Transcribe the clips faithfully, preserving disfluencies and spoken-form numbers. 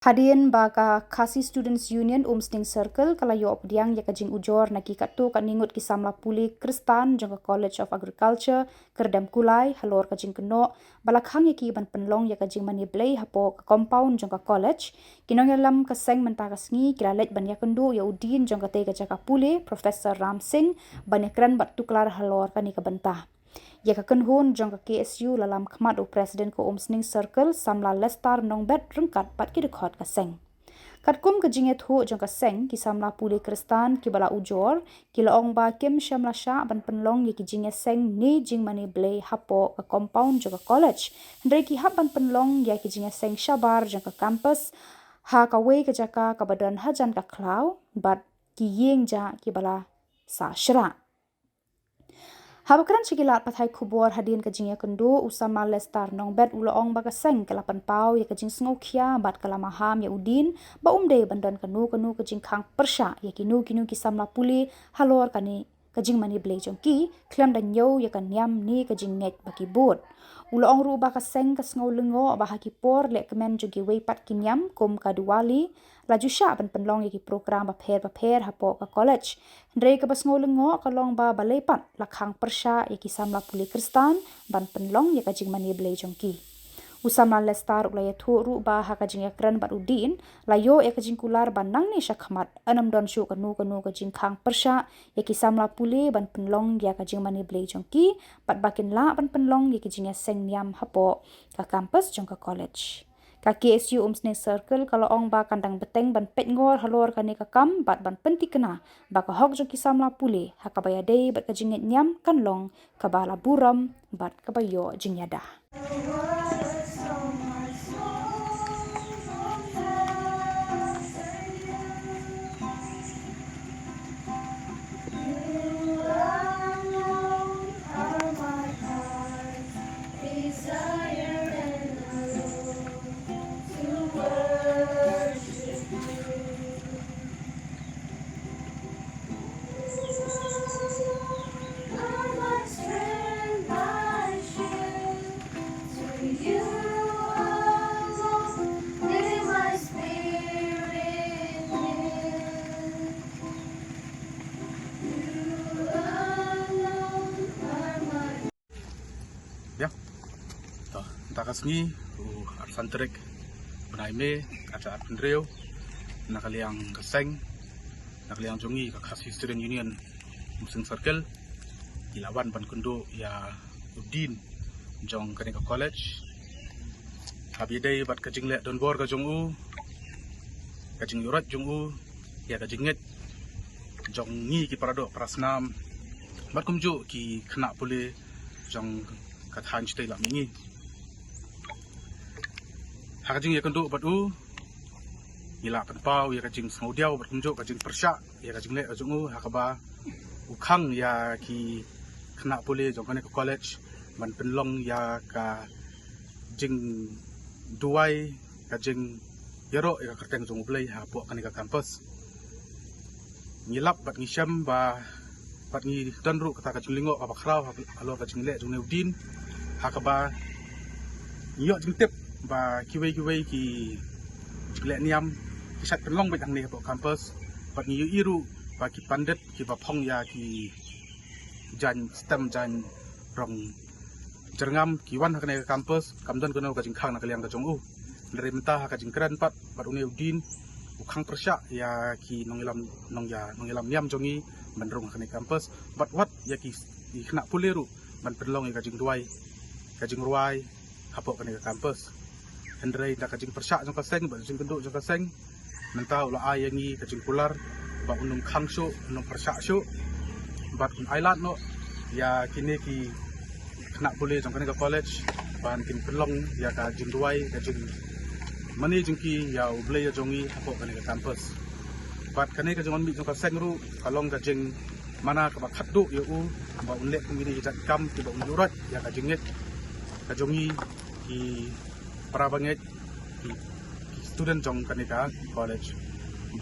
Hadien ba ka Khasi Students Union Umsning Circle ka la ïoh pdiang ïa ka jingujor na ki katto katne ngut ki samla pule Khristan jong ka College of Agriculture, Kyrdem Kulai, halor ka jingkynnoh ba la khang ïa ki ban pynlong ïa ka jingmane Blei hapoh ka compound jong ka college, ki nongïalam ka seng mynta ka sngi ki la leit ban ïakynduh ïa u Dean jong katei ka jaka pule, Professor Ram Singh, ban ïakren bad tuklar halor kane ka bynta. Ïa ka kynhun jong ka K S U la lam khmat u President ka Umsning Circle, samla Lester Nongbet, ryngkat bad ki dkhot ka seng. Katkum ka jingïathuh jong ka seng, ki samla pule Khristan kiba la ujor ki la ong ba kim shym la shah ban pynlong ïa ki jingïaseng ne jingmane Blei hapoh ka compound jong ka college, hynrei ki hap ban pynlong ïa ki jingïaseng shabar jong ka campus ha kawei ka jaka kaba don hajan ka khlaw bad ki ïing jah kiba la sah shrah. Haba kren sha ki lad pathai khubor hadien ka jingïakynduh, u samla Lester Nongbet u la ong ba ka seng ka la pynpaw ïa ka jingsngewkhia bad ka la maham ïa u Dean ba um dei ban don kano kano ka jingkhang pyrshah ïa kino kino ki samla pule halor kane ka jingmane Blei jong ki, khlem da ñiew ïa ka niam ne ka jingngeit ba ki bud. U la ong ruh ba ka seng ka sngew lyngngoh ba ha ki por lehkmen jong kiwei pat ki niam kum ka Diwali, la ju shah ban pynlong ïa ki program bapher bapher hapoh ka college, hynrei kaba sngew lyngngoh ka long ba balei pat la khang pyrshah ïa ki samla pule Khristan ban pynlong ïa ka jingmane Blei jong ki. U samla Lester u la ïathuh ruh ba ha ka jingïakren bad u Dean la ïoh ïa ka jingkular ba nangne shakhmat yn ym don shuh kano kano ka jingkhang pyrshah ïa ki samla pule ban pynlong ïa ka jingmane Blei jong ki, bad ba kin lah ban pynlong ïa ki jingïaseng niam hapoh ka campus jong ka college. Ka K S U Umsning Circle ka la ong ba kan dang bteng ban peit ngor halor kane ka kam bad ban pynthikna ba ka hok jong ki samla pule ha kaba ïadei bad ka jingngeit niam kan long kaba la burom bad kaba ïoh jingïada. Ïa. To, mynta ka sngi, u arphew san tarik bnai May, ar hajar arphew hynriew, na ka liang ka seng, na ka liang jong ngi ka Khasi Student Union Umsning Circle, ki la wan ban kynduh ïa u Dean jong kane ka college. Haba ïadei bad ka jingleh donbor ka jong u, ka jingïuhroit jong u ïa ka jingngeit jong ngi ki paradoh parasnam bad kumjuh ki khynnah pule jong ka thaiñ shatei lam mihngi. Ha ka jingïakynduh bad u, ngi la pynpaw ïa ka jingsngewdiaw bad kumjuh ka jingpyrshah ïa ka jingleh ka jong u, ha kaba u khang ïa ki khynnah pule jong kane ka college ban pynlong ïa ka jingduwai, ka jingïaroh ïa ka kyrteng jong U Blei hapoh kane ka campus. Ngi lap bad ngi shem ba, bad ngi don ruh kata ka jinglyngngoh kaba khraw halor ka jingleh jong une u Dean, ha kaba ngi ïoh jingtip ba kiwei kiwei ki jingleh niam ki shait pynlong beit hangne hapoh campus, bad ngi ïohi ruh ba ki pandit kiba phong ïa ki jaiñ stem, jaiñ rong jyrngam, ki wan ha kane ka campus, kam don kano ka jingkhang na ka liang ka jong u. Hynrei mynta ha ka jingkren pat bad une u Dean, u khang pyrshah ïa ki nongïalam, nongïa, nongïalam niam jong ngi ban rung ha kane ka campus, bad wat ïa ki, ki khynnah pule ruh ban pynlong ïa ka jingduwai, ka jingrwai hapoh kane ka campus. Hynrei da ka jingpyrshah jong ka seng bad jingkynduh jong ka seng, mynta u la ai ïa ngi ka jingkular ba un ym khang shuh, un ym pyrshah shuh, bad un ai lad noh ïa kine ki khynnah pule jong kane ka college ban kin pynlong ïa ka jingduwai, ka jingmane jong ki ïa U Blei jong ngi hapoh kane ka campus. Bad kane ka jingwan mih jong ka seng ruh ka long ka jingmana kaba khatduh ïa u ba un leh kum kine ki jait kam kiba un ïuhroit ïa ka jingngeit ka jong ngi ki para bangeit, ki, ki student jong kane ka college.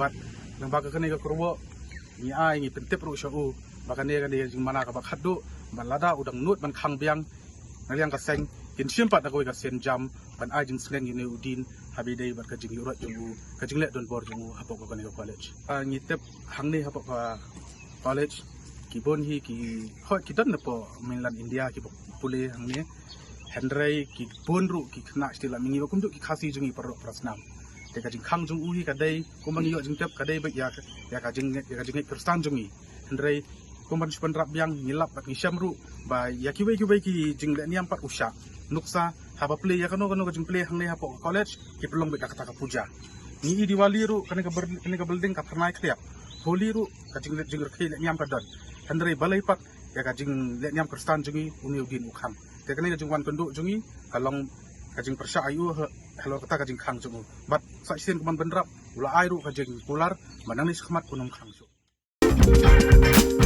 Bad lyngba ka kane ka kyrwoh ngi ai, ngi pyntip ruh sha u ba kane, kane ka jingmana kaba khatduh, bad lada u dang nud ban khang biang, na liang ka seng kin shim pat da kawei ka sien jam ban ai jingsneng ïa une u Dean Haba ïadei bad ka jingïuhroit jong u, ka jingleh donbor jong u hapoh ka kane ka college. Ah, ngi tip hangne hapoh ka college ki bun hi ki, hooid ki don napoh mainland India kiba pule hangne. Hynrei ki bun ruh ki khynnah shatei lam ngi ba kumjuh ki Khasi jong ngi baroh para snam. Te ka jingkhang jong u hi ka dei kumba ngi ïoh jingtip ka dei beit ïa ka, ïa ka jing, ïa ka jingngeit Khristan jong ngi. Hynrei kumba ngi shu pynrap biang ngi lap bad ngi shem ruh ba ïa kiwei kiwei ki jingleh niam pat u shah nuksa haba plie ïa kano kano ka jingplie hangne hapoh ka college ki pynlong beit da kata ka puja. Ngi i Diwali ruh kane ka ber-, kane ka building ka phyrnai khlieh. Holi ruh ka jing, jingrkhie leh niam ka don. Hynrei balei pat ïa ka jingleh niam Khristan jong ngi une u dien u khang. Te kane ka jingwan kynduh jong ngi ka long ka jingpyrshah ïa u ha, halor kata ka jingkhang jong u. Bad sa shisien ka ban bynrap u la ai ruh ka jingkular ba nangne shakhmat un ym khang shuh.